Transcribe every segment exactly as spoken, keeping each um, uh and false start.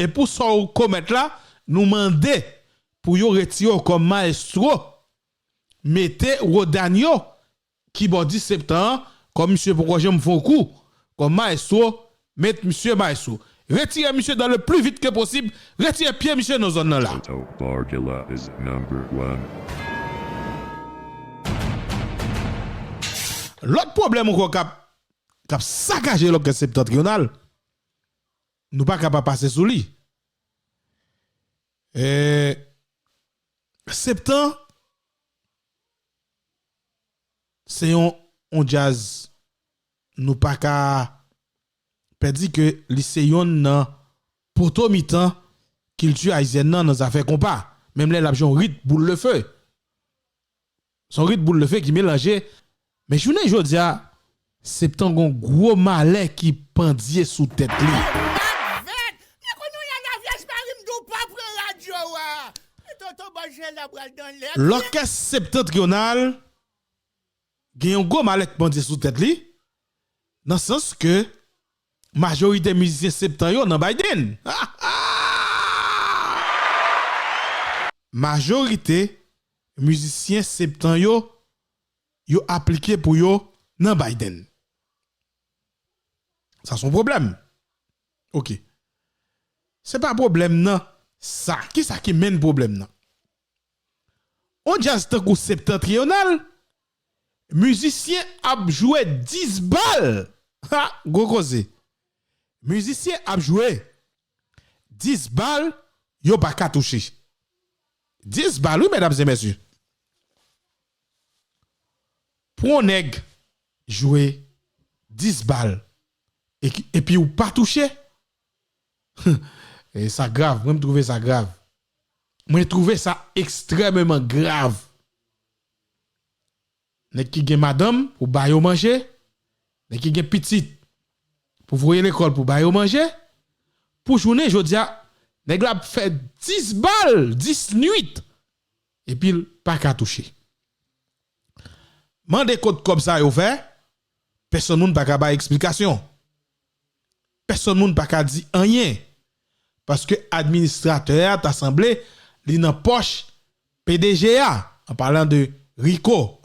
E pou sa w komèt la, nou mande pou yo retire w kòm mayestwo. Mete Rodanio, kibòdis Septan an, kòm misye poko janm fè yon kou, kòm mayestwo, met misye mayestwo. Retire misye dans le plus vite que possible, retire pye misye nan zòn nan la. Toto Borgella is number one. Lòt pwoblèm ankò k ap, k ap sakaje lòkès Septantriyonal, nou pa ka pa pase sou li. E, Septan, se yon, yon djaz nou pa ka pèdi ke li se yonn nan poto mitan kilti ayisyèn nan, nan zafè konpa. Menm lè l ap jwe yon rit boul de fe. Se yon rit boul de fe ki melanje. Men jounen jodi a, Septan gon gwo malè ki pandye sou tèt li. Gad vèt! Men kounye a la vyèj mari m di w pa pran radyo a. Toto Borgella pral dan lè. Lòkès Septantriyonal gen yon gwo malè k pandye sou tèt li, nan sans ke majorite mizisyen Septan yo nan Biden. Majorite mizisyen Septan yo, yo aplike pou yo nan Biden. Sa se yon pwoblèm. Ok. Se pa pwoblèm nan sa. Kisa ki menm pwoblèm nan? On djaz tankou Septantriyonal, mizisyen ap jwe dis bal. Ha, gwo koze. Mizisyen ap jwe dis bal, yo pa ka touche. Dis bal, wi, medam e mesye. Pou yon nèg jwe dis bal, e ki, epi ou pa touche, e sa grav, mwen, m twouve sa grav. Mwen twouve sa ekstrèmeman grav. Nèg ki gen madanm pou ba yo manje, nèg ki gen pitit pou voye lekòl pou ba yo manje, pou jounen jodi a, nèg la ap fè dis bal, dis nwit, epi l pa ka touche. Mande kot kòb sa yo fè, pèsonn moun pa ka bay eksplikasyon. Pèsonn moun pa ka di anyen. Paske administratè a ta sanble li nan pòch P D G a, an palan de Rico.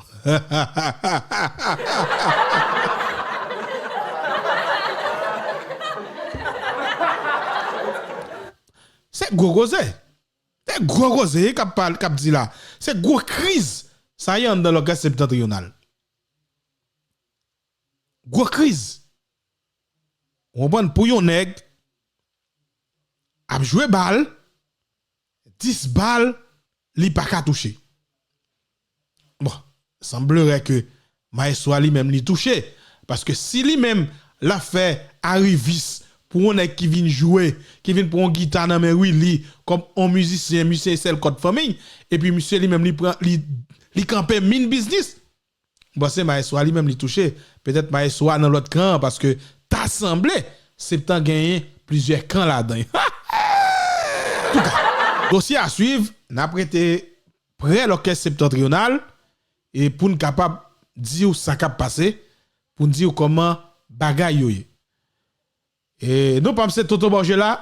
Se gwo koze. Se gwo koze k ap pale, k ap di la. Se gwo kriz sa ye anndan lòkès Septantriyonal. Gwo kriz. Ou konprann? Pou yon nèg ap jwe bal, dis bal, li pa ka touche. Bon, sanblerait ke mayestwo a li menm li touche. Paske si li menm l ap fè arivis pou yon nèg ki vin jwe, ki vin pran yon gita nan men Willy kòm yon mizisyen, mizisyen sèl kòd fanmi, epi misye li menm li pran, li, li kanpe min biznis, m panse mayestwo a li menm li touche. Petèt mayestwo a nan lòt kan an, paske ta sanble Septan genyen plizyè kan ladan. Antouka, dosye a swiv, n ap rete prè lòkès Septantriyonal, e pou n kapab di w sa k ap pase, pou n di w kòman bagay yo ye. E non pa m se Toto Borgella,